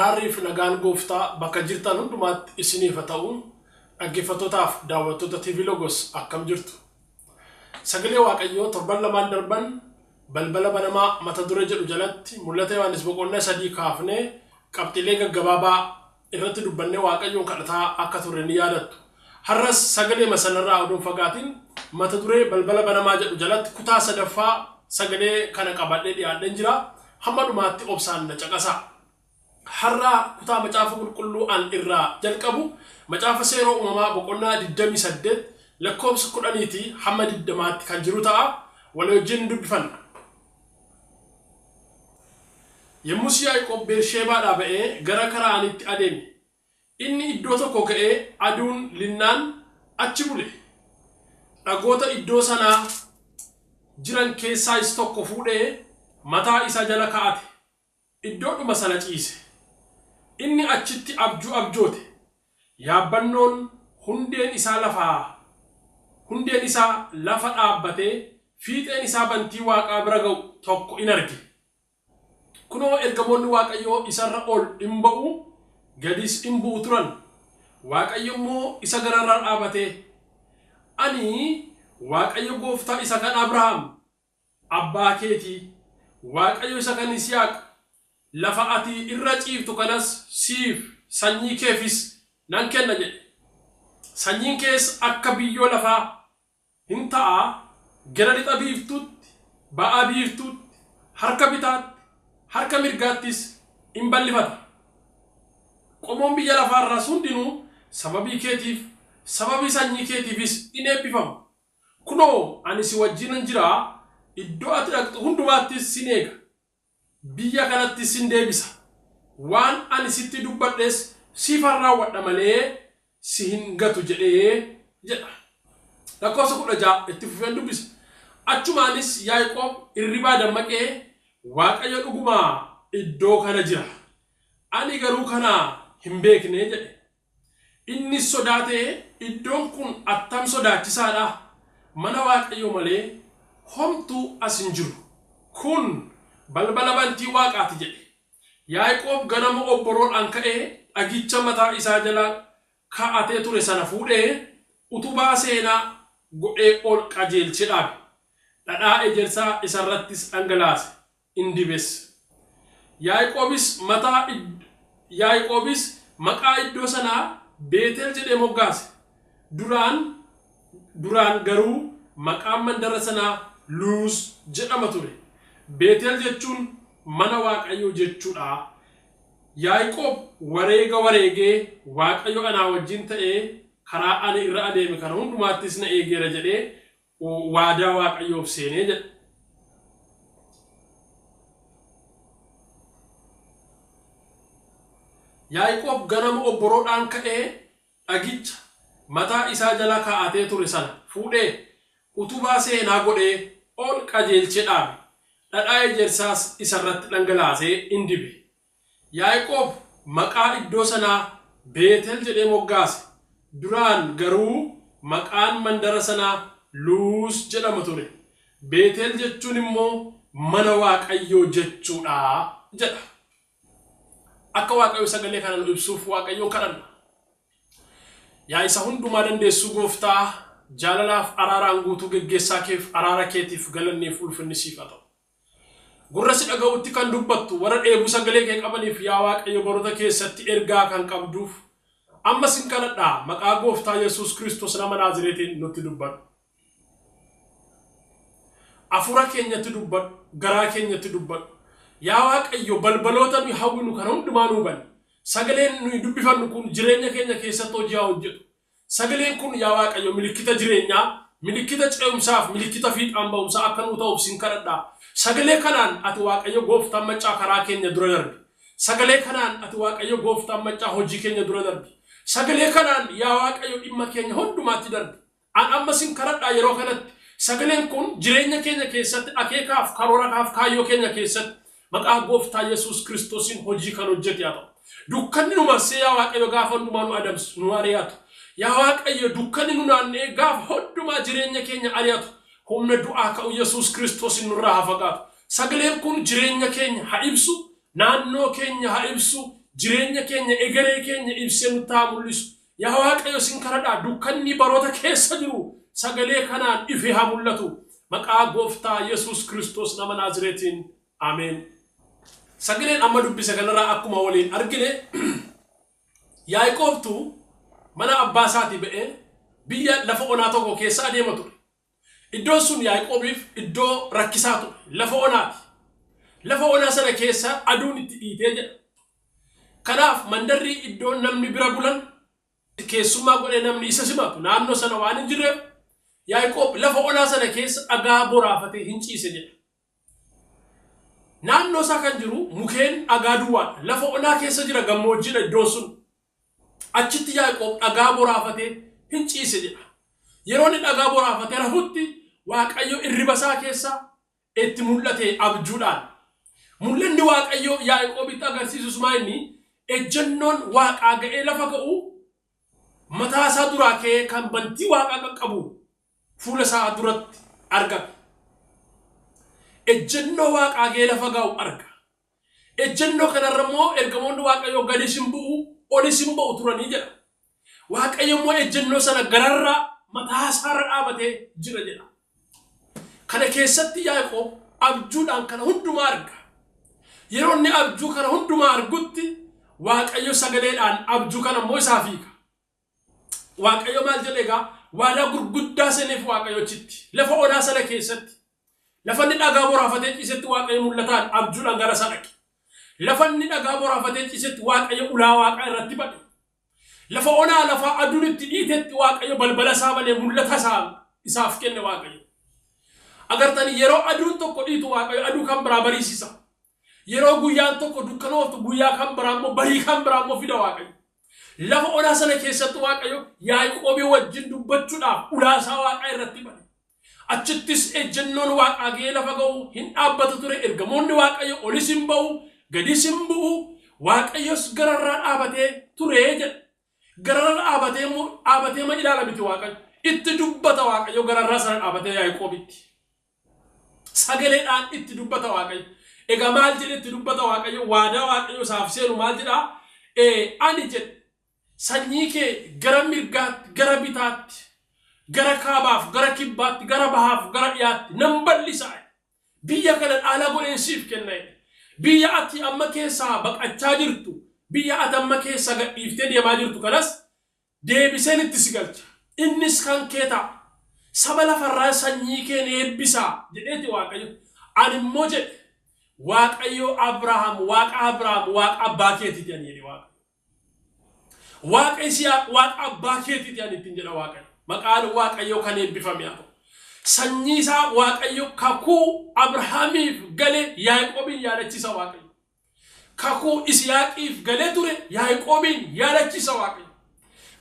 Araarrii fi nagaan Gooftaa bakka jirtan hundumaatti isiniif haa ta'u. Dhaggeeffattootaaf daawwattoota TV Logos akkam jirtu? Sagalee Waaqayyoo torban lamaan darban balbala banamaa mata duree jedhu jalatti Mul'ata Yohaannis boqonnaa 3 kaafnee qabxiilee gaggabaabaa irratti dubbannee Waaqayyoon kadhataa akka turre ni yaadattu. Har'as sagaleema sanarraa odoo hin fagaatin mata duree balbala banamaa jedhu jalatti kutaa sadaffaa sagalee kana qabadhee dhiyaadheen jira. Hamma dhumaatti obsaan na caqasaa. Har'a kutaa Macaafa Qulqulluu an irraa jalqabu Macaafa Seera Uumamaa boqonnaa 28 lakkoofsa 10ti hamma 20tti kan jiru ta'a. Walii wajjin dubbifanna. Yommus Yaaqoob Bersheebaadhaa ba'ee gara Kara'aanitti adeeme. Inni iddoo tokko ga'ee aduun linnaan achi bule. Dhagoota iddoo sanaa jiran keessaayis tokko fuudhee mataa isaa jala kaa'ate, iddoodhuma sana ciise. Inni achitti abjuu abjoote, yaabbannoon hundeen isaa lafaa hundeen isaa lafa dhaabbatee fiixeen isaa bantii waaqaa bira ga'u tokko in arge. Kunoo ergamoonni Waaqayyoo isa irra ol in ba'u, gadis in bu'u turan. Waaqayyo immoo isa gararraa dhaabatee, Ani Waaqayyo gooftaa isa kan Abrahaam abbaa keetii, Waaqayyo isa kan Yisihaaq, lafa ati irra ciiftu kanas siif, sanyii keefis nan kenna jedhe. Sanyiin kees akka biyyoo lafaa in ta'a, gara lixa biiftuutti, ba'a biiftuutti, harka bitaatti, harka mirgaattis in bal'ifata. Qomoon biyya lafaa irraas hundinuu sababii keetiif, sababii sanyii keetiifis in eebbifamu. Kunoo, ani si wajjinan jira, iddoo ati dhaqxu hundumaattis sin eega, biyya kanattis sin deebisa, waan ani sitti dubbadhes siifan raawwadha malee si hin gatu jedhe jedha. Lakkoofsa 16 itti fufeen dubbisa. Achumaanis Yaaqoob irribaa dammaqee, Waaqayyo dhuguma iddoo kana jira, ani garuu kana hin beekne jedhe. Innis sodaatee, Iddoon kun attam sodaachisaa dha! Mana Waaqayyoo malee homtuu as hin jiru. Kun balbala bantii waaqaa ti jedhe. Yaaqoob ganama obboroodhaan ka'ee dhagicha mataa isaa jala kaa'atee ture sana fuudhee utubaa seenaa godhee ol qajeelchee dhaabe. Dhadhaa ejersaa isa irrattis dhangalaase. in dibes. Yaaqoobis mataa Yaaqoobis maqaa iddoo sanaa Beetel jedhee moggaase. Duraan duraan garuu maqaan mandara sanaa Luuz jedhama ture. Beetel jechuun mana Waaqayyoo jechuu dha. Yaaqoob wareega wareegee, Waaqayyo anaa wajjin ta'ee karaa ani irra adeeme kana hundumaattis na eegeera jedhee waadaa Waaqayyoof seenee jedha. Yaaqoob ganama obboroodhaan ka'ee dhagicha mataa isaa jala kaa'atee ture sana fuudhee utubaa seenaa godhee ol qajeelchee dhaabe. Dhadhaa ejersaas isa irratti dhangalaasee in dibe. Yaaqoob maqaa iddoo sanaa Beetel jedhee moggaase, duraan garuu maqaan mandara sanaa Luuz jedhama ture. Beetel jechuun immoo Mana Waaqayyoo jechuu dha jedha. Akka Waaqayyo sagalee kana nu ibsuuf Waaqayyoon kadhanna. Yaa isa hundumaa dandeessuu Gooftaa, jaalalaaf araaraan guutuu geggeessaa keef araara keetiif galanniif ulfinni siif haa ta'u. Gurra si dhaga'utti kan dubbattu, warra dheebuu sagalee kee qabaniif yaa Waaqayyo baroota keessatti ergaa kan qabduuf, amma sin kadhadha, maqaa Gooftaa Yesuus Kiristoos nama Naazireetiin nutti dubbadhu. Afuura keenyatti dubbadhu, garaa keenyatti dubbadhu. Yaa Waaqayyo balbaloota nuyi hawwinu kana hundumaa nuu bani. Sagaleen nuyi dubbifannu kun jireenya keenya keessatti hojii haa hojjetu. Sagaleen kun yaa Waaqayyo milikkita jireenyaa, milikkita ce'umsaaf, milikkita fiixaan ba'umsaa akka nuu ta'uuf sin kadhadha. Sagalee kanaan ati Waaqayyo gooftaan maccaa karaa keenya dura darbi. Sagalee kanaan ati Waaqayyo gooftaan maccaa hojii keenya dura darbi. Sagalee kanaan yaa Waaqayyo dhimma keenya hundumaatti darbi. An amma sin kadhadha yeroo kanatti sagaleen kun jireenya keenya keessatti akeekaaf karoorakaaf kaayyoo keenya keessatti maqaa gooftaa Yesuus Kiristoosiin hojii kan hojjete haa ta'u. Dukkanni nu marsee yaa Waaqayyo gaafa hundumaa nu adamsu, nu ari'atu. Yaa Waaqayyo dukkanni nu naanna'ee gaafa hundumaa jireenya keenya ari'atu. Humna du'aa ka'u Yesuus Kiristoosiin nurraa haa fagaatu. Sagaleen kun jireenya keenya haa ibsu, naannoo keenya haa ibsu, Jireenya keenya, egeree keenya ibsee nutti haa mul'isu. Yaa Waaqayyo, sin kadhadhaa, dukkanni baroota keessa jiru sagalee kanaan ifee haa mul'atu. Maqaa Gooftaa Yesuus Kiristoos nama Naazireetiin, ameen. Sagaleen amma dubbise kanarraa akkuma waliin argine, Yaaqoobtu mana abbaa isaatii ba'ee biyya lafa onaa tokko keessa adeema ture. Iddoon sun Yaaqoobiif iddoo rakkisaa ture. Lafa onaati. Lafa onaa sana keessa aduun itti dhiitee jedha. Kanaaf mandarri iddoo namni bira bulan, keessummaa godhee namni isa simatu naannoo sana waan hin jirreef, Yaaqoob lafa onaa sana keessa dhagaa boraafatee hin ciise jedha. Naannoo isaa kan jiru mukeen dhagaa duwwaadha. Lafa onaa keessa jira, gammoojjiidha iddoon sun. Achitti Yaaqoob dhagaa boraafatee hin ciise jedha. Yeroo inni dhagaa boraafatee rafutti, Waaqayyo irriba isaa keessa itti mul'ate abjuudhaan. Mul'anni Waaqayyo Yaaqoobitti agarsiisus maa inni ejjennoon Waaqaa ga'ee lafa ga'u, mataa isaa duraa ka'ee kan bantii Waaqaa qaqqabu fuula isaa duratti argame. Ejjennoo Waaqaa ga'ee lafa ga'u arga. Ejjennoo kanarra immoo ergamoonni Waaqayyoo gadi sin bu'u, olis hin ba'u turanii jedha. Waaqayyo immoo ejjennoo sana gararraa mataa isaarra dhaabatee jira jedha. Kana keessatti Yaaqoob abjuudhaan kana hundumaa arga. Yeroo inni abjuu kana hundumaa argutti, Waaqayyo sagaleedhaan abjuu kana immoo isaaf hiika. Waaqayyo maal jedhe egaa? Waadaa gurguddaa seeneef Waaqayyo achitti. Lafa onaa sana keessatti. Lafa inni dhagaa boraafatee ciisetti Waaqayyo mul'ataan abjuudhaan gara isaa dhaqe. Lafa inni dhagaa boraafatee ciisetti Waaqayyo ulaa Waaqaa irratti bane. Lafa onaa, lafa aduun itti dhiitetti Waaqayyo balbala isaa banee mul'ata isaa isaaf kenne Waaqayyo. Agartanii, yeroo aduun tokko dhiitu Waaqayyo aduu kan biraa bariisisa. Yeroo guyyaan tokko dukkanooftu, guyyaa kan biraa immoo barii kan biraa immoo fida Waaqayyo. Lafa onaa sana keessatti Waaqayyo Yaaqoobii wajjin dubbachuudhaaf ulaa isaa Waaqaa irratti bane. Achittis ejjennoon Waaqaa ga'ee lafa ga'u hin dhaabbatu ture. Ergamoonni Waaqayyo olis hin ba'u, gadis hin bu'u. Waaqayyos gararraa dhaabatee ture jedha. Gararra dhaabatee immoo dhaabatee ma ilaala miti Waaqayyo. Itti dubbata Waaqayyo gararraa sana dhaabatee Yaaqoobitti. Sagaleedhaan itti dubbata Waaqayyo. Egaa maal jedhe itti dubbata Waaqayyo? Waadaa Waaqayyo isaaf seenu maal jedhaa? Ani jedhe, sanyii kee gara mirgaatti, gara bitaatti, gara kaabaaf, gara kibbaatti, gara bahaaf, gara dhiyaatti nan bal'isaa. Biyya kana dhaala godheen siif kenna. Biyya ati amma keessaa baqachaa jirtu, biyya ati amma keessaa gadhiiftee deemaa jirtu kanas deebiseen itti si galcha. Innis kan kee ta'a. Saba lafarraa sanyii keen eebbisaa jedheeti Waaqayyo. Ani immoo jedhe, Waaqayyo Abrahaam, Waaqa Abrahaam, Waaqa abbaa keetiiti ani jedhe Waaqayyo. Waaqa Yisihaaq, Waaqa abbaa keetiiti ani ittiin jedha Waaqayyo. Maqaan Waaqayyoo kan eebbifame haa ta'u. Sanyii isaa Waaqayyo kakuu Abrahaamiif gale Yaaqoobiin yaadachiisa Waaqayyo. Kakuu Isiyaaqiif galee ture Yaaqoobiin yaadachiisa Waaqayyo.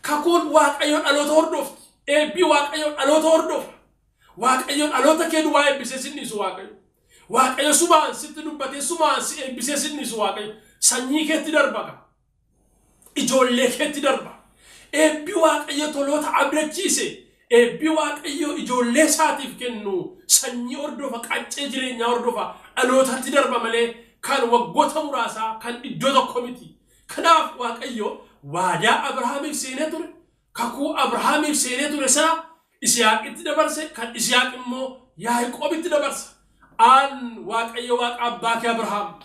Kakuun Waaqayyo dhaloota hordofti. Eebbii Waaqayyo dhaloota hordofa. Waaqayyo dhaloota kee duwwaa eebbisee sin dhiisu Waaqayyo. Waaqayyo sumaan sitti dubbatee sumaan si eebbisee sin dhiisu Waaqayyo. Sanyii keetti darba qaba. Ijoollee keetti darba. Eebbi Waaqayyo toloota abdachiise, eebbi Waaqayyo ijoollee isaatiif kennu sanyii hordofa, qaccee jireenyaa hordofa, dhalootatti darba malee kan waggoota muraasaa kan iddoo tokko miti. Kanaaf Waaqayyo waadaa Abrahaamiif seenee ture, kakuu Abrahaamiif seenee ture sana Isiyaaqitti dabarse, kan Isiyaaq immoo Yaaqoobitti dabarsa. An Waaqayyo Waaqa abbaa kee Abrahaam.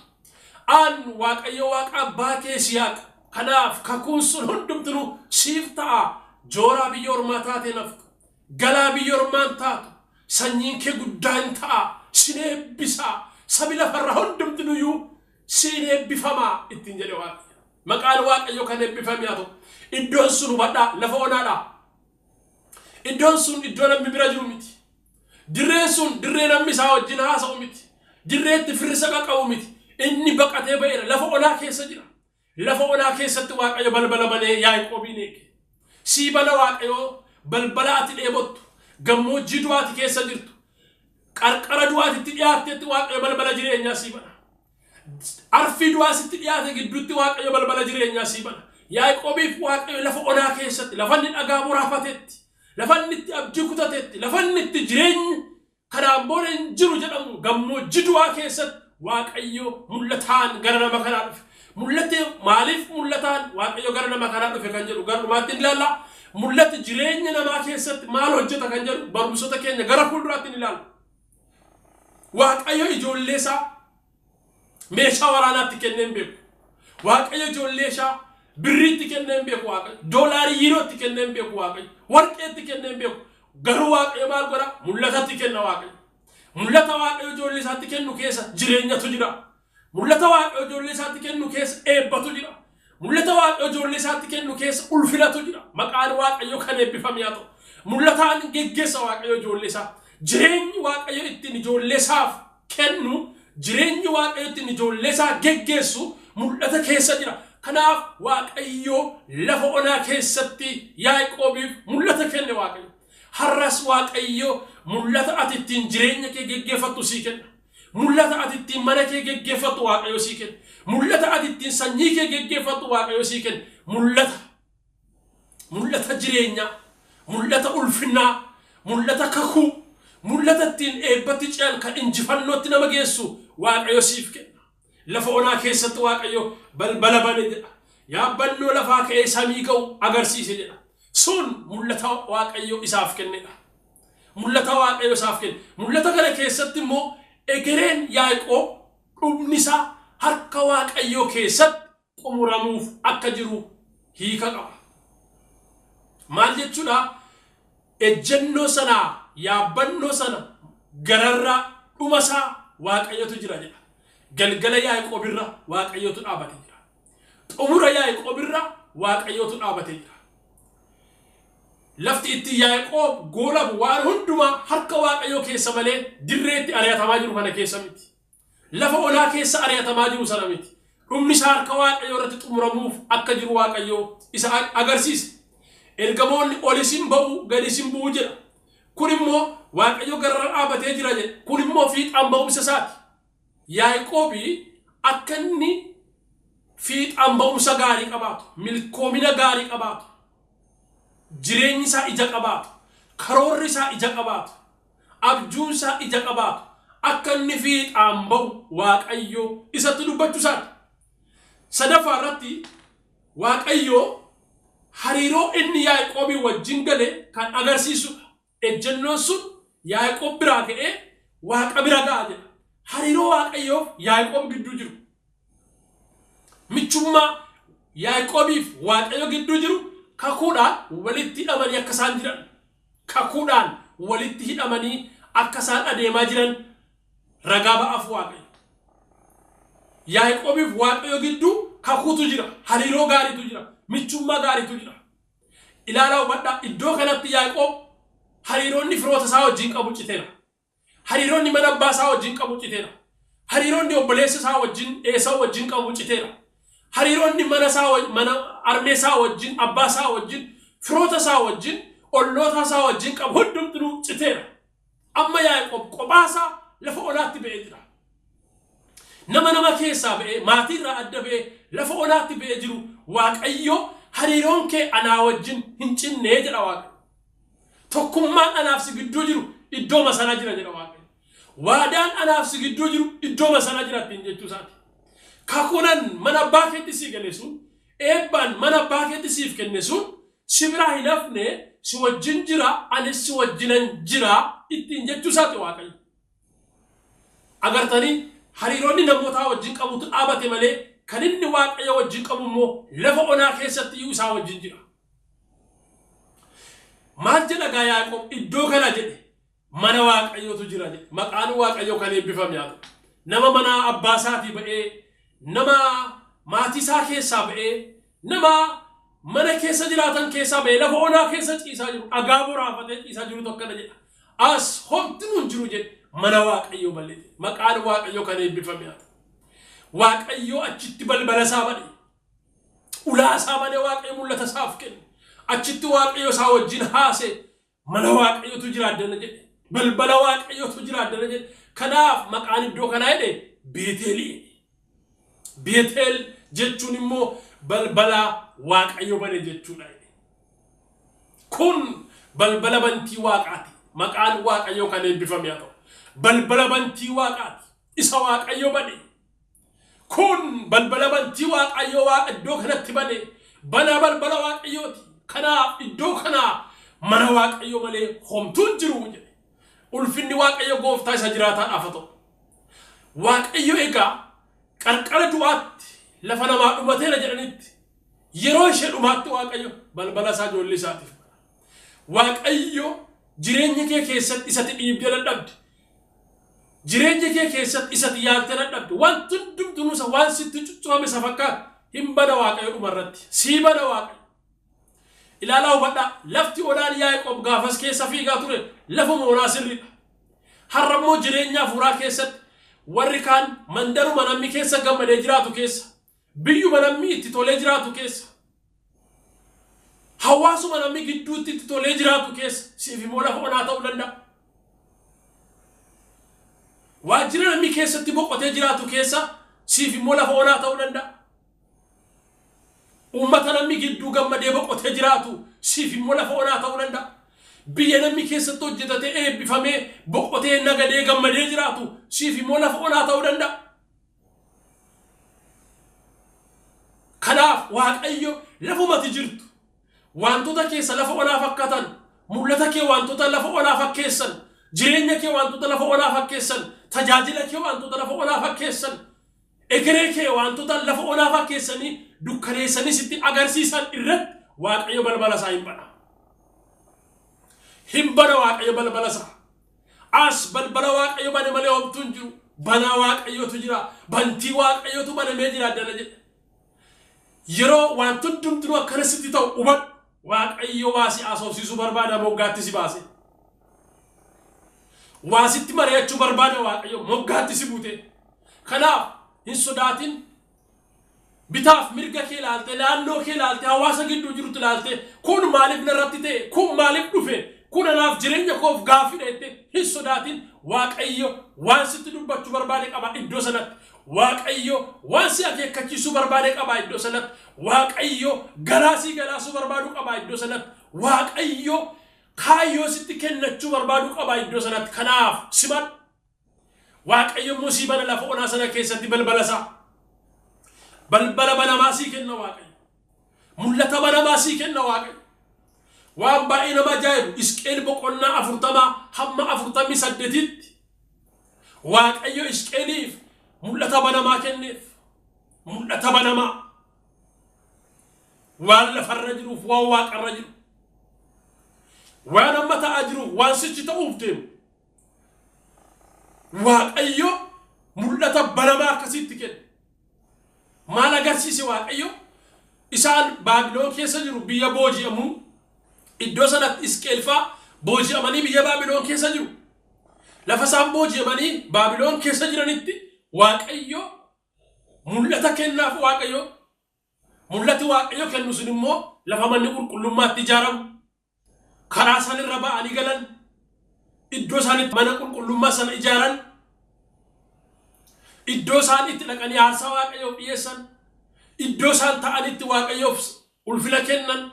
An Waaqayyo Waaqa abbaa kee Isiyaaq. Kanaaf kakuun sun hundumtinuu siif ta'a. Jooraa biyya ormaa taatee naftu. Galaa biyya ormaan taatu. Sanyiin kee guddaa hin ta'a. Sin eebbisaa. Sabi lafarraa hundumtinuyyuu siin eebbifamaa ittiin jedhe Waaqayyo. Maqaan Waaqayyo kan eebbifame haa ta'u. Iddoon sun, hubadhaa, lafa onaadha. Iddoon sun iddoo namni bira jiru miti. Dirreen sun dirree namni isaa wajjin haasa'u miti. Dirree itti firrisa qaqqabu miti. Inni baqatee ba'eera. Lafa onaa keessa jira. Lafa onaa keessatti Waaqayyo balbala banee Yaaqoobiin eege. Sii bana Waaqayyo balbala ati dheebottu. Gammoojjii du'aati keessa jirtu. Qarqara du'aatitti dhiyaattetti Waaqayyo balbala jireenyaa sii bana. Arfii du'aa sitti dhiyaate gidduutti Waaqayyo balbala jireenyaa sii bana. Yaaqoobiif Waaqayyo lafa onaa keessatti, lafa inni dhagaa boraafatetti, lafa inni itti abdii kutatetti, lafa inni itti jireenyi kanaan booda hin jiru jedhamu, gammoojjii du'aa keessatti Waaqayyo mul'ataan gara nama kanaa dhufe. Mul'ati maaliif mul'ataan Waaqayyo gara nama kanaa dhufe kan jedhu gara dhumaatti ni ilaalla. Mul'ati jireenya namaa keessatti maal hojjeta kan jedhu barumsota keenya gara fuulduraatti ni ilaalla. Waaqayyo ijoollee isaa meeshaa waraanaatti kennee hin beeku. Waaqayyo ijoollee isaa birriitti kennee hin beeku Waaqayyo. Doolaarii yiirootti kennee hin beeku Waaqayyo. Warqeetti kennee hin beeku. Garuu Waaqayyo maal godha? Mul'atatti kenna Waaqayyo. Mul'ata Waaqayyo ijoollee isaatti kennu keessa jireenyatu jira. Mul'ata Waaqayyo ijoollee isaatti kennu keessa eebbatu jira. Mul'ata Waaqayyo ijoollee isaatti kennu keessa ulfinatu jira. Maqaan Waaqayyo kan eebbifame haa ta'u. Mul'ataan geggeessa Waaqayyo ijoollee isaa. Jireenyi Waaqayyo ittiin ijoollee isaaf kennu, jireenyi Waaqayyo ittiin ijoollee isaa geggeessu mul'ata keessa jira. Kanaaf Waaqayyo lafa onaa keessatti Yaaqoobiif mul'ata kenne Waaqayyo. Har'as Waaqayyo mul'ata ati ittiin jireenya kee geggeeffattu sii kenna. Mul'ata ati ittiin mana kee geggeeffattu Waaqayyo sii kenna. Mul'ata ati ittiin sanyii kee geggeeffattu Waaqayyo sii kenna. Mul'ata. Mul'ata jireenyaa, mul'ata ulfinnaa, mul'ata kakuu, mul'ata ittiin eebbatti ce'an kan injifannootti nama geessu Waaqayyo siif kenna. Lafa onaa keessatti Waaqayyo balbala bane jedha. Yaabbannoo lafaa ka'ee samii ga'u agarsiise jedha. Sun mul'ata Waaqayyo isaaf kennedha. Mul'ata Waaqayyo isaaf kenne. Mul'ata kana keessatti immoo egereen Yaaqoob dhumni isaa harka Waaqayyoo keessatti xumuramuuf akka jiru hiika qaba. Maal jechuudha? Ejjennoo sanaa, yaabbannoo sana gararraa dhuma isaa Waaqayyotu jira jedha. Galgala Yaaqoobirra Waaqayyotu dhaabatee jira. Xumura Yaaqoobirra Waaqayyotu dhaabatee jira. Lafti itti Yaaqoob goolabu waan hundumaa harka Waaqayyoo keessa malee dirreetti ari'atamaa jiru kana keessa miti. Lafa onaa keessa ari'atamaa jiru sana miti. Dhumni isaa harka Waaqayyoo irratti xumuramuuf akka jiru Waaqayyoo isa agarsiisa. Ergamoonni ol isin ba'u gad isin bu'u jedha. Kun immoo Waaqayyo gararra dhaabatee jira jedha. Kun immoo fiixaan ba'umsa isaati. Yaaqoobi akka inni fiixaan ba'umsa gaarii qabaatu, milkoomina gaarii qabaatu, jireenyi isaa ija qabaatu, karoorri isaa ija qabaatu, abjuun isaa ija qabaatu, akka inni fiixaan ba'u Waaqayyo isatti dubbachuu isaati. Sadaffaa irratti Waaqayyo hariiroo inni Yaaqoobii wajjin gale kan agarsiisudha. Ejjennoon sun Yaaqoob biraa ka'ee Waaqa bira ga'a jedha. Hariiroo Waaqayyoof Yaaqoob gidduu jiru. Michummaa Yaaqoobiif Waaqayyo gidduu jiru kakuudhaan walitti hidhamanii akka isaan jiran. Kakuudhaan walitti hidhamanii akka isaan adeemaa jiran ragaa ba'aaf Waaqayyo. Yaaqoobiif Waaqayyo gidduu kakuutu jira. Hariiroo gaariitu jira. Michummaa gaariitu jira. Ilaalaa hubadhaa, iddoo kanatti Yaaqoob hariiroonni firoota isaa wajjin qabu citeera. Hariiroonni mana abbaa isaa wajjin qabu citeera. Hariiroonni obboleessa isaa wajjin Eesaw wajjin qabu citeera. Hariiroonni mana isaa mana armee isaa wajjin abbaa isaa wajjin firoota isaa wajjin olloota isaa wajjin qabu hundumtinuu citeera. Amma Yaaqoob kophaa isaa lafa onaatti ba'ee jira. Nama nama keessaa ba'ee maatii irraa adda ba'ee lafa onaatti ba'ee jiru Waaqayyo hariiroon kee anaa wajjin hin cinnee jedha Waaqayyo. Tokkummaan anaaf si gidduu jiru iddooma sana jira jedha Waaqayyo. Waadaan anaaf si gidduu jiru iddooma sana jira ittiin jechuu isaati. Kakuunan mana abbaa keetti sii gale sun, eebbaan mana abbaa keetti siif kenne sun si biraa hin hafne, si wajjin jira, anis si wajjinan jira ittiin jechuu isaati Waaqayyo. Agartanii, hariiroonni namootaa wajjin qabutu dhaabate malee kan inni Waaqayyo wajjin qabu immoo lafa onaa keessatti iyyuu isaa wajjin jira. Maal jedha gaa Yaaqoob iddoo kana jedhe? Mana Waaqayyootu jira jedhe. Maqaan Waaqayyoo kan eebbifame haa ta'u. Nama mana abbaa isaatii ba'ee, nama maatii isaa keessaa ba'ee, nama mana keessa jiraatan keessaa ba'ee lafa onaa keessa ciisaa jiru, dhagaa boraafatee ciisaa jirutu akkana jedha. As homtinuu hin jiru jedhe, mana Waaqayyoo malee jedhe. Maqaan Waaqayyoo kan eebbifame haa ta'u. Waaqayyoo achitti balbala isaa bane. Ulaa isaa banee Waaqayyo mul'ata isaaf kenne. Achitti Waaqayyo isaa wajjin haase. Mana Waaqayyootu jira addana jedhe. Balbala Waaqayyootu jira addana jedhe. Kanaaf maqaan iddoo kanaa jedhe Beeteelii jedhe. Beeteel jechuun immoo balbala Waaqayyo bane jechuudha jedhe. Kun balbala bantii Waaqaati. Maqaan Waaqayyoo kan eebbifame haa ta'u. Balbala bantii Waaqaati. Isa Waaqayyo bane. Kun balbala bantii Waaqayyoo Waaqa iddoo kanatti bane banaa balbala Waaqayyooti. Kanaaf iddoo kanaa mana Waaqayyoo malee homtuu hin jiru jedhe. Ulfinni Waaqayyo gooftaa isa jiraataadhaaf haa ta'u. Waaqayyo egaa qarqara du'aatti lafa namaa dhumateera jedhanitti yeroo ishee dhumaatti Waaqayyo balbala isaa ijoollee isaatiif bana. Waaqayyo jireenya kee keessatti isatti dhiibdee dadhabde. Jireenya kee keessatti isatti yaaltee dadhabde. Wanti hundumtuu isa waan sitti cuccufame isa fakkaata. Hin bana Waaqayyo dhumarratti. Sii bana Waaqayyo. Ilaalaa hubadhaa, lafti onaan Yaaqoob gaafas keessa fiigaa ture lafuma onaa sirriidha. Har'a immoo jireenya hafuuraa keessatti warri kaan mandaruma namni keessa gammadee jiraatu keessa, biyyuma namni itti tolee jiraatu keessa, hawaasuma namni gidduutti itti tolee jiraatu keessa siif immoo lafa onaa ta'uu danda'a. Waajjira namni keessatti boqotee jiraatu keessa siif immoo lafa onaa ta'uu danda'a. Uummata namni gidduu gammadee boqotee jiraatu siif immoo lafa onaa ta'uu danda'a. Biyya namni keessatti hojjetatee eebbifamee boqotee nagadee gammadee jiraatu siif immoo lafa onaa ta'uu danda'a. Kanaaf Waaqayyo lafumati jirtu wantoota keessa lafa onaa fakkaatan, mul'ata kee wantoota lafa onaa fakkeessan, jireenya kee wantoota lafa onaa fakkeessan, tajaajila kee wantoota lafa onaa fakkeessan, egeree kee wantoota lafa onaa fakkeessanii dukkaneessanii sitti agarsiisan irratti Waaqayyo balbala isaa hin bana. Hin bana Waaqayyo balbala isaa. As balbala Waaqayyo bane malee homtuu hin jiru. Banaa Waaqayyotu jira. Bantii Waaqayyotu banamee jira addana jedhe. Yeroo wanti hundumtuu akkana sitti ta'u hubadhu. Waaqayyo waa si haasofsiisuu barbaada moggaatti si baase. Waa sitti mari'achuu barbaada Waaqayyo moggaatti si buute. Kanaaf hin sodaatin. Bitaaf mirga kee ilaalte, naannoo kee ilaalte, hawaasa gidduu jirutti ilaalte, kun maaliif narratti ta'e, kun maaliif dhufe, kun anaaf jireenya koof gaaffiidha jettee hin sodaatin. Waaqayyo waan sitti dubbachuu barbaade qaba iddoo sanatti. Waaqayyo waan si akeekkachiisuu barbaade qaba iddoo sanatti. Waaqayyo garaa sii galaasuu barbaadu qaba iddoo sanatti. Waaqayyo kaayyoo sitti kennachuu barbaadu qaba iddoo sanatti. Kanaaf simadhu. Waaqayyo immoo sii bana lafa onaa sana keessatti balbala isaa. Balbala banamaa sii kenna Waaqayyo. Mul'ata banamaa sii kenna Waaqayyo. Waan baay'ee nama ajaa'ibu Hisqeel boqonnaa 40 hamma 48tti Waaqayyo Hisqeeliif mul'ata banamaa kenneef. Mul'ata banamaa. Waan lafarra jiruuf waan waaqarra jiru. Waan amma ta'aa jiruuf waan sichi ta'uuf deemu. Waaqayyo mul'ata banamaa akkasitti kenne. Maal agarsiise Waaqayyo? Isaan Baabiloon keessa jiru biyya booji'amuu. Iddoo sanatti Hisqeel fa'aa booji'amanii biyya Baabiloon keessa jiru. Lafa isaan booji'amanii Baabiloon keessa jiranitti Waaqayyo mul'ata kennaaf Waaqayyo. Mul'ati Waaqayyo kennu sun immoo lafa manni qulqullummaatti ijaaramu. Karaa isaan irra ba'anii galan, iddoo isaan itti mana qulqullummaa sana ijaaran, iddoo isaan itti dhaqanii aarsaa Waaqayyoof dhiyeessan, iddoo isaan ta'anitti Waaqayyoof ulfina kennan,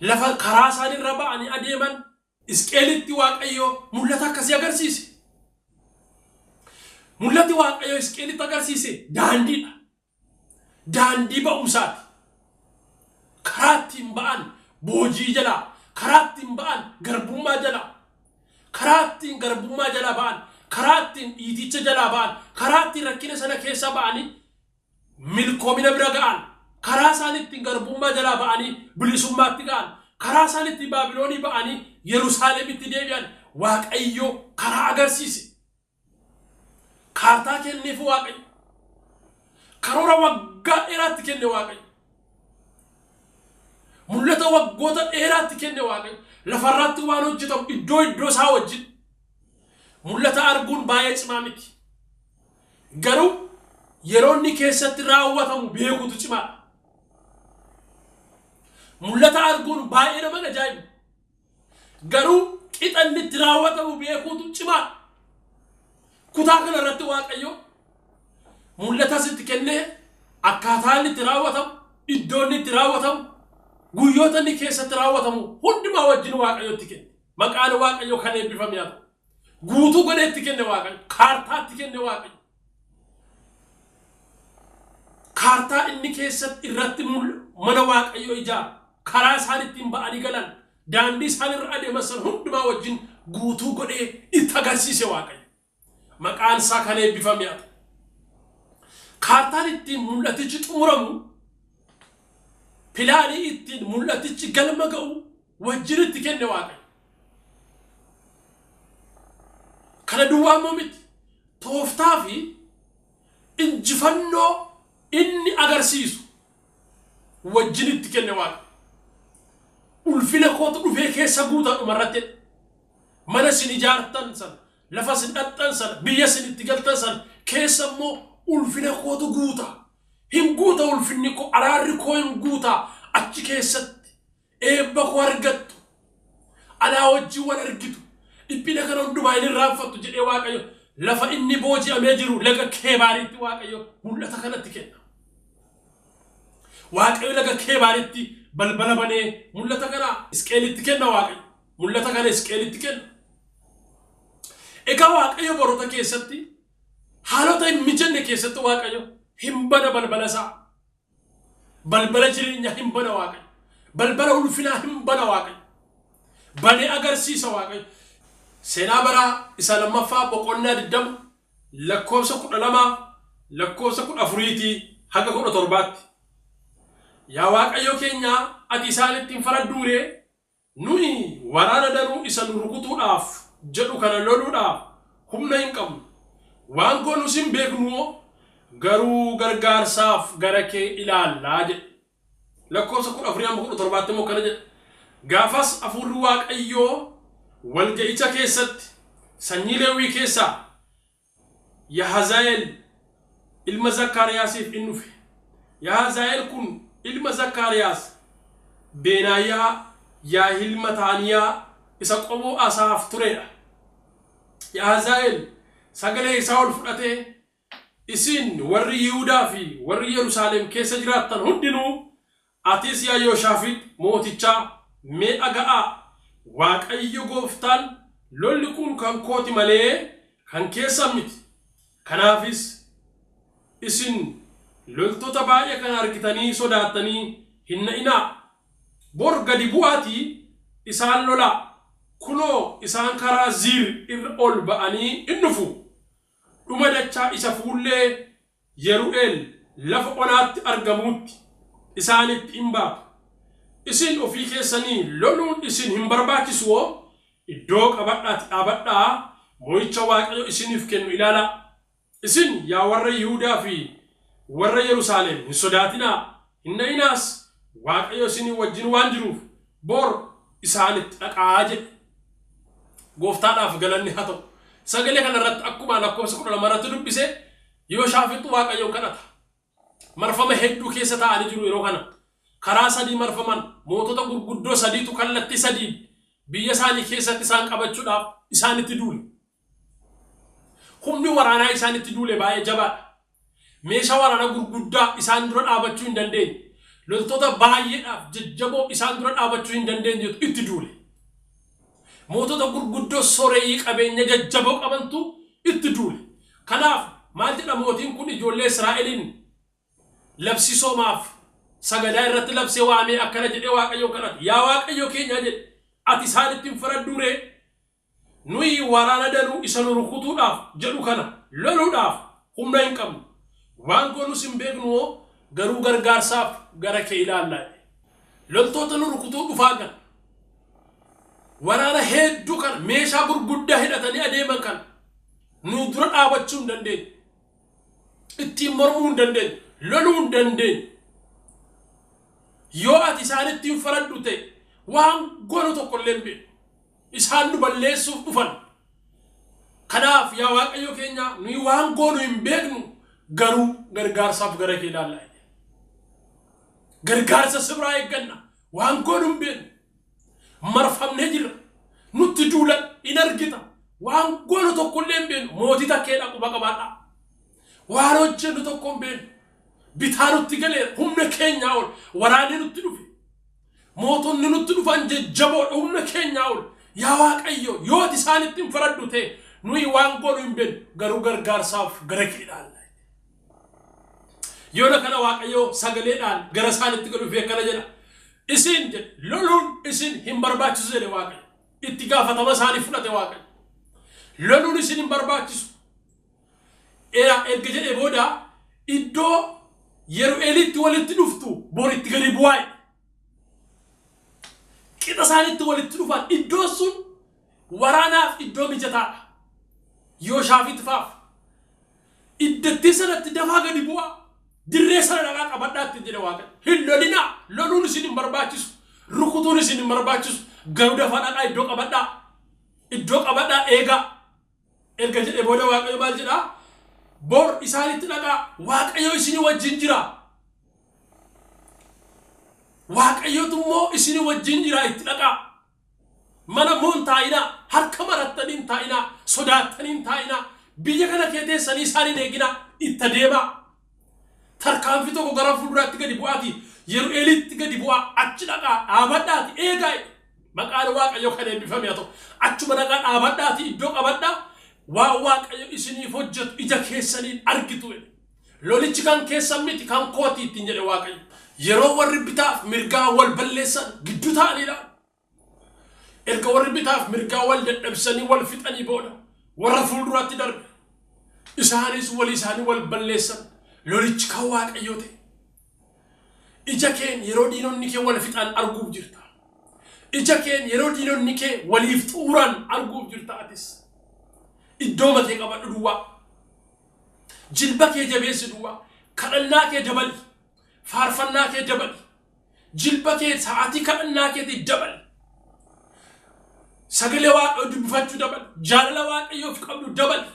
lafa karaa isaan irra ba'anii adeeman, Hisqeelitti Waaqayyo mul'ata akkasii agarsiise. Mul'ati Waaqayyo Hisqeelitti agarsiise daandiidha. Daandii ba'umsaati. Karaa ittiin ba'an boojii jalaa, karaa ittiin ba'an garbummaa jalaa, karaa ittiin garbummaa jalaa ba'an, karaa ittiin dhiiticha jalaa ba'an, karaa ittiin rakkina sana keessa ba'anii milkoomina bira ga'an, karaa isaan ittiin garbummaa jalaa ba'anii bilisummaatti ga'an, karaa isaan ittiin Baabiloonii ba'anii Yerusaalemitti deebi'an Waaqayyo karaa agarsiise. Kaartaa kenneef Waaqayyo. Karoora waggaa dheeraatti kenne Waaqayyo. Mul'ata waggoota dheeraatti kenne Waaqayyo. Lafarratti waan hojjetamu iddoo iddoo isaa wajjin. Mul'ata arguun baay'ee cimaa miti. Garuu yeroo inni keessatti raawwatamu beekuutu cimaadha. Mul'ata arguun baay'ee nama ajaa'ibu. Garuu qixa inni itti raawwatamu beekuutu cimaadha. Kutaa kana irratti Waaqayyo mul'ata sitti kennee akkaataa inni itti raawwatamu, iddoo inni itti raawwatamu, guyyoota inni keessatti raawwatamu hundumaa wajjin Waaqayyo itti kenne. Maqaan Waaqayyo kan eebbifame haa ta'u. Guutuu godhee itti kenne Waaqayyo. Kaartaa itti kenne Waaqayyo. Kaartaa inni keessatti irratti mana Waaqayyoo ijaaru, karaa isaan ittiin ba'anii galan, daandii isaan irra adeeman sana hundumaa wajjin guutuu godhee itti agarsiise Waaqayyo. Maqaan isaa kan eebbifame haa ta'u. Kaartaan ittiin mul'atichi xumuramu, pilaanii ittiin mul'atichi galma ga'u wajjin itti kenne Waaqayyo. Kana duwwaa immoo miti. Tooftaa fi injifannoo inni agarsiisu wajjin itti kenne Waaqayyo. Ulfina kootu dhufee keessa guuta dhumarratti. Mana isin ijaartan sana, lafa isin dhaqxan sana, biyya isin itti galtan sana keessa immoo ulfina kootu guuta. Hin guuta ulfinni koo, araarri koo hin guuta achi keessatti. Eebba koo argattu. Anaa wajjin wal argitu. Dhiphina kana hundumaa hin irraanfattu jedhee Waaqayyo lafa inni booji'amee jiru laga Keebaaritti Waaqayyo mul'ata kanatti kenna. Waaqayyo laga Keebaaritti balbala banee mul'ata kana Hisqeelitti kenna Waaqayyo. Mul'ata kana Hisqeelitti kenna. Egaa Waaqayyo baroota keessatti haalota hin mijanne keessatti Waaqayyo hin bana balbala isaa. Balbala jireenyaa hin bana Waaqayyo. Balbala ulfinaa hin bana Waaqayyo. Banee agarsiisa Waaqayyo. Seenaa baraa isa lammaffaa boqonnaa 20 lakkoofsa 12 lakkoofsa 14 haga 17tti. Yaa Waaqayyo keenya, ati isaanitti hin faradduuree? Nuyi waraana danuu isa nu rukutuudhaaf jedhu kana loluudhaaf humna hin qabnu. Waan goonus hin beeknu'o, garuu gargaarsaaf gara kee ilaallaa jedhe. Lakkoofsa 14 hamma 17tti immoo akkana jedha. Gaafas hafuurri Waaqayyoo walga'icha keessatti sanyii Lewwii keessaa Yahazaa'el ilma Zakkaariyaasiif in dhufe. Yahazaa'el kun ilma Zakkaariyaas, Benaayaa, Yaahil Mataaniyaa isa qomoo Asaaf turee dha. Yahazaa'el sagalee isaa ol fudhatee, Isin warri Yihudaa fi warri Yerusaalem keessa jiraattan hundinuu, atis yaa Yoshaafix mootichaa, mee dhaga'aa! Waaqayyo gooftaan, Lolli kun kan koo ti malee, kan keessan miti. Kanaafis isin loltoota baay'ee kana argitanii sodaattanii hin na'inaa! Bor gadi bu'aatii isaan lolaa! Kunoo, isaan karaa Ziir irra ol ba'anii in dhufu, dhuma dachaa isa fuullee Yeru'eel lafa onaatti argamuutti isaanitti in baatu. Isin ofii keessanii loluun isin hin barbaachisu'o, iddoo qabadhaati dhaabadhaa, mo'icha Waaqayyo isiniif kennu ilaalaa! Isin yaa warra Yihudaa fi warra Yerusaalem hin sodaatinaa, hin na'inaas, Waaqayyo isinii wajjin waan jiruuf, bor isaanitti dhaqaa! jedhe. Gooftaadhaaf galanni haa ta'u. Sagalee kana irratti akkuma lakkoofsa 12 irratti dubbise, Yoshaafixu Waaqayyoon kadhata. Marfama hedduu keessa taa'anii jiru yeroo kana. Karaa sadii marfaman, mootota gurguddoo sadiitu kallattii sadiin biyya isaanii keessatti isaan qabachuudhaaf isaanitti duule. Humni waraanaa isaanitti duule baay'ee jabaadha. Meeshaa waraanaa gurguddaa isaan dura dhaabachuu hin dandeenye. Loltoota baay'eedhaaf jajjaboo isaan dura dhaabachuu hin dandeenyetu itti duule. Mootota gurguddoo sooreyyii qabeenya jajjaboo qabantu itti duule. Kanaaf maal jedha mootiin kun ijoollee Israa'eliin labsii soomaaf sagadaa irratti labsee waamee akkana jedhee Waaqayyoon kadhate. Yaa Waaqayyo keenyaa jedhe, ati isaanitti hin faradduu ree? Nuyi waraana danuu isa nu rukutuudhaaf jedhu kana loluudhaaf humna hin qabnu. Waan goonus hin beeknu'o, garuu gargaarsaaf gara kee ilaalla jedhe. Loltoota nu rukutuu dhufaa kana, waraana hedduu kana, meeshaa gurguddaa hidhatanii adeeman kana nu dura dhaabachuu hin dandeenyu. Ittiin mormuu hin dandeenyu. Loluu hin dandeenyu. Yoo ati isaanitti hin faraddu ta'e waan goonu tokko illee hin beeknu. Isaan nu balleessuuf dhufan. Kanaaf yaa Waaqayyo keenya, nuyi waan goonu hin beeknu, garuu gargaarsaaf gara kee ilaalla. Gargaarsa si biraa eegganna. Waan goonu hin beeknu. Marfamnee jirra. Nutti duulan in argita. Waan goonu tokko illee hin beeknu. Mootii takkeedha quba qabaadhaa. Waan hojjennu tokko hin beeknu. Bitaa nutti galeera. Humna keenyaa ol. Waraanni nutti dhufe. Mootonni nutti dhufan jajjaboodha, humna keenyaa ol. Yaa Waaqayyo, yoo ati isaanitti hin faraddu ta'e, nuyi waan goonu hin beeknu, garuu gargaarsaaf gara kee ilaalla. Yoona kana Waaqayyoo sagaleedhaan gara isaanitti gad dhufee akkana jedha. Isin jedhe loluun isin hin barbaachisu jedhe Waaqayyo. Itti gaafatama isaanii fudhate Waaqayyo. Loluun isin hin barbaachisu. Erga jedhee booda iddoo Yeru'eelitti walitti dhuftu boritti gadi bu'aa. Qixa isaanitti walitti dhufan iddoon sun waraanaaf iddoo mijataadha. Yooshaafit faaf. Iddatti sanatti dafaa gadi bu'aa. Dirree sana dhaqaa qabadhaatti jedhe Waaqayyo. Hin lolinaa. Loluun isin hin barbaachisu. Rukutuun isin hin barbaachisu. Garuu dafaa dhaqaa iddoo qabadhaa. Iddoo qabadhaa eegaa. Erga jedhee booda Waaqayyo maal jedhaa? Bor isaanitti dhaqaa. Waaqayyo isinii wajjin jira. Waaqayyotu immoo isinii wajjin jira itti dhaqaa. Mana moon taa'inaa, harka marattanii hin taa'inaa, sodaattanii hin taa'inaa, biyya kana kee teessanii isaan hin eeginaa, itti adeemaa. Tarkaanfii tokko gara fuulduraatti gadi bu'aati, Yeru'eelitti gadi bu'aa, achi dhaqaa, dhaabadhaati, eegaa. Maqaan Waaqayyo kan eebbifame haa ta'u. Achuma dhaqaa dhaabadhaati, iddoo qabadhaa, waan Waaqayyo isiniif hojjetu ija keessaniin argitu. Lolichi kan keessan miti kan kooti ittiin jedhe Waaqayyo. Yeroo warri bitaaf mirgaa wal balleessan gidduu ta'anidha. Erga warri bitaaf mirgaa wal dadhabsanii wal fixanii booda warra fuulduraatti darbe. Isaanis walii isaanii wal balleessan. Lolichi kan Waaqayyoo ta'e. Ija keen yeroo diinonni kee wal fixan arguuf jirta. Ija keen yeroo diinonni kee waliif xuuran arguuf jirta atis. Iddoo matee qabadhu duwwaa. Jilba kee jabeessi duwwaa. Kadhannaa kee dabali. Faarfannaa kee dabali. Jilba kee sa'aatii kadhannaa keetii dabali. Sagalee Waaqayyoo dubbifachuu dabali. Jaalala Waaqayyoof qabdu dabali.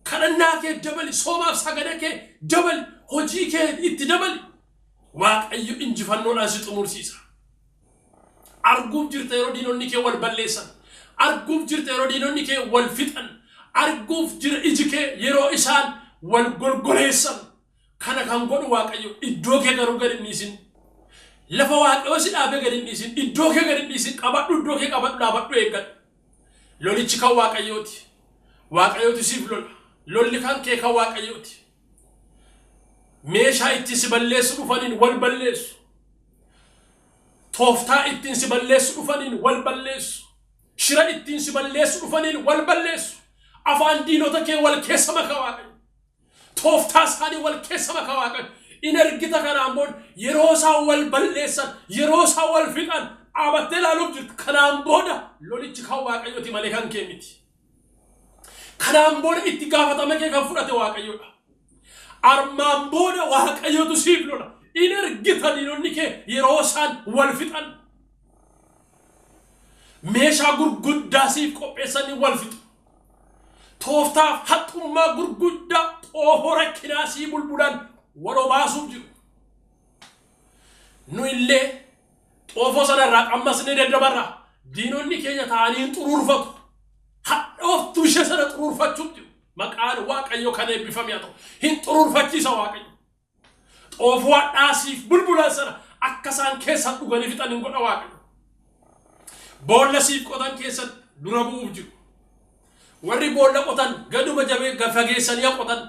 Kadhannaa kee dabali. Soomaaf sagalee kee dabali. Hojii kee itti dabali. Waaqayyo injifannoodhaan si xumursiisa. Arguuf jirta yeroo diinonni kee wal balleessan. Arguuf jirta yeroo diinonni kee wal fixan. Arguuf jira iji kee yeroo isaan wal golgoleessan. Kana kan godhu Waaqayyo iddoo kee garuu gad hin dhiisin. Lafa Waaqayyo si dhaabee gad hin dhiisin. Iddoo kee gad hin dhiisin. Qabadhu iddoo kee qabadhu dhaabadhu eeggadhu. Lolichi kan Waaqayyooti. Waaqayyootu siif lola. Lolli kan kee kan Waaqayyooti. Meeshaa ittiin si balleessu dhufaniin wal balleessu. Tooftaa ittiin si balleessu dhufaniin wal balleessu. Shira ittiin si balleessu dhufaniin wal balleessu. Afaan diinota kee wal keessa maka Waaqayyo. Tooftaa isaanii wal keessa maka Waaqayyo. In argita kanaan booda yeroo isaan wal balleessan, yeroo isaan wal fixan dhaabattee ilaaluuf jirtu. Kanaan booda lolichi kan Waaqayyooti malee kan kee miti. Kanaan booda itti gaafatama kee kan fudhate Waaqayyoodha. Armaan booda Waaqayyotu siif lola. In argita diinonni kee yeroo isaan wal fixan. Meeshaa gurguddaa siif qopheessanii wal fixu. Tooftaaf haxxummaa gurguddaa xoofoo rakkinaa sii bulbulan wal obaasuuf jiru. Nu illee xoofoo sana irraa qammasnee daddabarra. Diinonni keenya ta'anii hin xuruurfatu. Hadhooftuu ishee sana xuruurfachuuf jiru. Maqaan Waaqayyo kan eebbifame haa ta'u. Hin xuruurfachiisa Waaqayyo. Xoofoo hadhaa siif bulbulan sana akka isaan keessaa dhuganii fixan hin godha Waaqayyo. Boolla siif qotan keessatti dura bu'uuf jiru. Warri boolla qotan gaduma jabee fageessanii qotan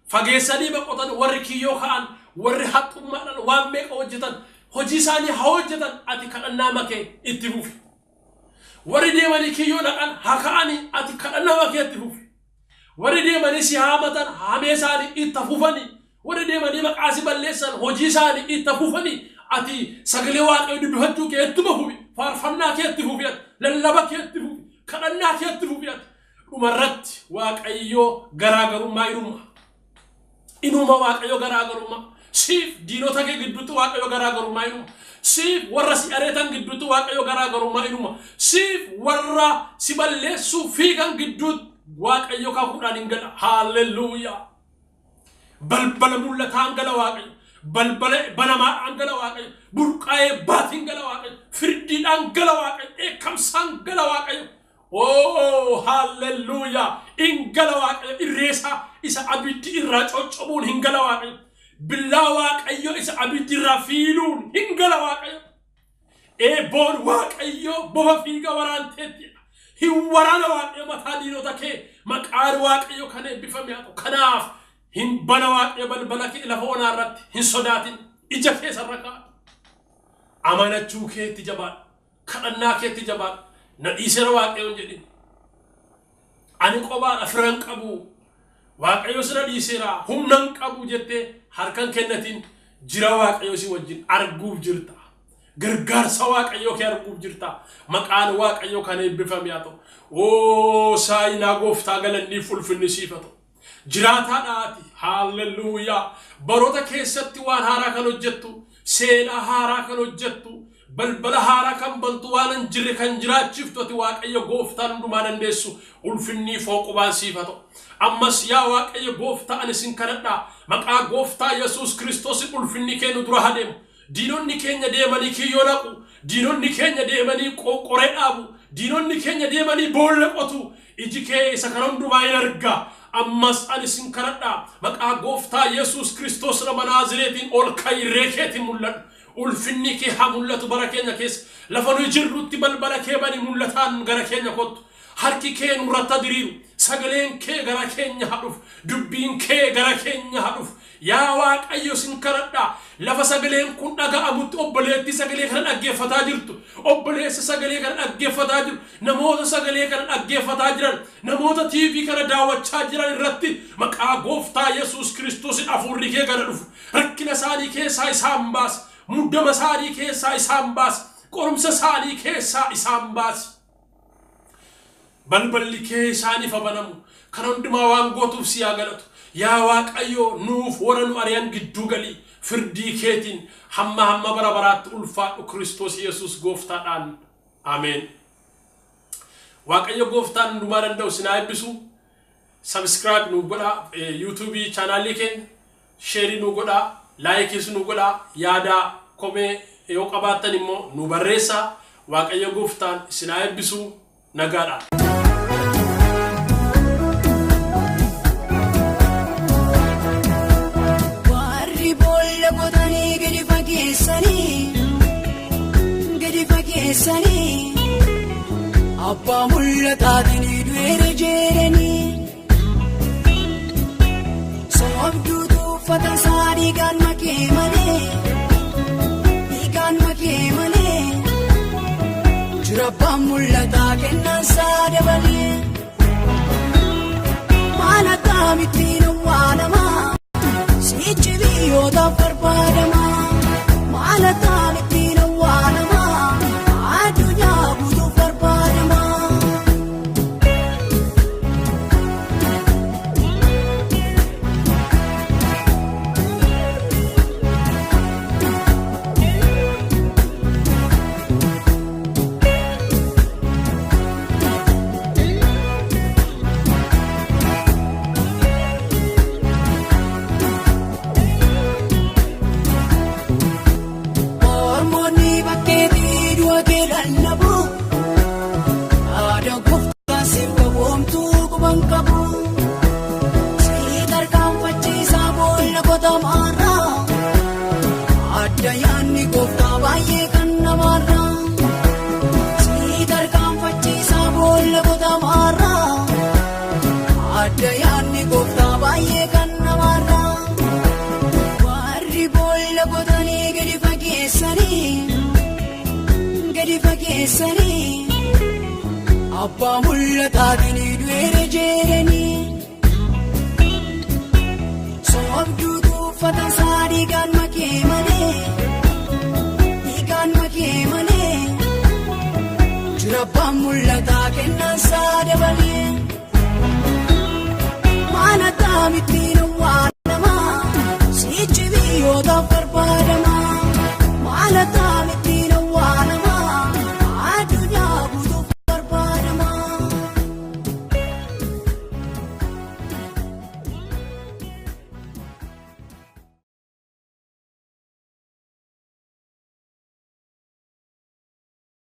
fageessanii qotan warri kiyyoo ka'an warri haxxummaadhaan waan meeqa hojjetan hojii isaanii haa hojjetan ati kadhannaa makee itti fufi. Warri deemanii kiyyoo dhaqan haa ka'anii ati kadhannaa makee itti fufi. Warri deemanii si haamatan haamee isaanii itti fufanii. Warri deemanii maqaa si balleessan hojii isaanii itti fufanii. Ati sagalee Waaqayyoo dubbifachuu kee ittuma fufi. Faarfannaa kee itti fufi ati. Lallaba kee itti fufi. Kadhannaa kee itti fufi ati. Dhumarratti Waaqayyoo garaagarummaa inuma. Inuma Waaqayyoo garaagarummaa. Siif diinota kee gidduutti Waaqayyoo garaagarummaa inuma. Siif warra si areetan gidduutti Waaqayyoo garaagarummaa inuma. Siif warra si balleessuu fiigan gidduutti Waaqayyo kakuudhaan hin gala. Haalleluuyaa. Balbala mul'ataan gala Waaqayyo. Balbala banamaadhaan gala Waaqayyo. Burqaa'ee baatiin gala Waaqayyo. Firdiidhaan gala Waaqayyo. Dheekkamsaan gala Waaqayyo. Oo haalleluuyaa. In gala Waaqayyo. Irreesaa isa abiddi irraa coccobuun hin gala Waaqayyo. Billaa Waaqayyo isa abiddi irraa fiiluun hin gala Waaqayyo. Eebboon Waaqayyo bofa fiiga waraanteetti. Hin waraana Waaqayyo mataa diinota kee maqaan Waaqayyo kan eebbifame haa ta'u. Kanaaf Hin bana Waaqayyo balbala kee lafa onaa irratti hin sodaatin ija kee isarra kaa'adhu. Amanachuu keetti jabaadhu. Kadhannaa keetti jabaadhu. Na dhiiseera Waaqayyo hin jedhin. Ani qobaadha fira hin qabu. Waaqayyo si na dhiiseera humna hin qabu jettee harka hin kennatin jira Waaqayyo si wajjin arguuf jirta. Gargaarsa Waaqayyoo kee arguuf jirta. Maqaan Waaqayyoo kan eebbifame haa ta'u. Oo saayinaa gooftaa galanniif ulfinni siif haa ta'u. Jiraataadha ati. Haalleluuyaa. Baroota keessatti waan haaraa kan hojjettu, seenaa haaraa kan hojjettu, balbala haaraa kan bantu, waan hin jirre kan jiraachiftu ati Waaqayyo gooftaan hundumaa dandeessu ulfinnii fooqubaan siif haa ta'u. Ammas yaa Waaqayyo gooftaa ani sin kadhadha. Maqaa gooftaa Yesuus Kiristoosiin ulfinni kee nu dura haa deemu. Diinonni keenya deemanii kiyyoo naqu. Diinonni keenya deemanii qoree dhaabu. Diinonni keenya deemanii boolla qotu. Iji kee isa kana hundumaa in arga. Ammas ani sin kadhadha. Maqaa gooftaa Yesuus Kiristoos nama Naazireetiin ol ka'i irree keetiin mul'adhu. Ulfinni kee haa mul'atu bara keenya keessa. Lafa nuyi jirrutti balbala kee bani mul'ataan gara keenya kottu. Harki kee nurratti haa diriiru. Sagaleen kee gara keenya haa dhufu. Dubbiin kee gara keenya haa dhufu. Yaa Waaqayyo sin kadhadha. Lafa sagaleen kun dhaga'amutti obboleettii sagalee kana dhaggeeffataa jirtu, obboleessa sagalee kana dhaggeeffataa jiru, namoota sagalee kana dhaggeeffataa jiran, namoota TV kana daawwachaa jiran irratti maqaa gooftaa Yesuus Kiristoosiin hafuurri kee gad haa dhufu. Rakkina isaanii keessaa isaan baasi. Muddama isaanii keessaa isaan baasi. Qorumsa isaanii keessaa isaan baasi. Balballi kee isaaniif haa banamu. Kana hundumaa waan gootuuf si haa galatu. Yaa Waaqayyo nuuf warra nu ari'an gidduu galii firdii keetiin hamma hamma bara baraatti ulfaadhu Kiristoos Yesuus gooftaadhaan. Ameen. Waaqayyo gooftaan hundumaa danda'u sin haa eebbisu. Subscribe nuuf godhaa YouTube chaanaalii keenya sheerii nu godhaa laayikiis nu godhaa yaada komee yoo qabaattan immoo nu barreessaa Waaqayyo gooftaan isin haa eebbisu nagaadhaan. Warri boolla qotanii gadi fageessanii gadi fageessanii abbaa mul'ataatiin du'eera jedhanii. Sobduutu uffata isaa dhiigaan makee malee dhiigaan makee malee jira abbaan mul'ataa kennaan isaa dabalee maal akkamittiin awwaalamaa sichi biyyootaaf barbaadamaa maal akkamittiin awwaalamaa addunyaa guutuuf barbaadamaa. Mormoonni bakkeetii du'a kee lallabu. Aadaa gooftaa siif qaboomtuu quban qabu. Si tarkaanfachiisaa boolla qotamaarraa. Adda yaadni gooftaa baay'ee kan namaarraa. Si tarkaanfachiisaa boolla qotamaarraa. Adda yaadni gooftaa baay'ee kan namaarraa. Warri boolla qotanii gadi fageessanii gadi fageessanii abbaa mul'ataatiin du'eera jedhanii. Sobduutu uffata isaa dhiigaan makee malee dhiigaan makee malee jira abbaan mul'ataa kennaan isaa dabalee. Maal akkamittiin awwaalamaa sichi biyyootaaf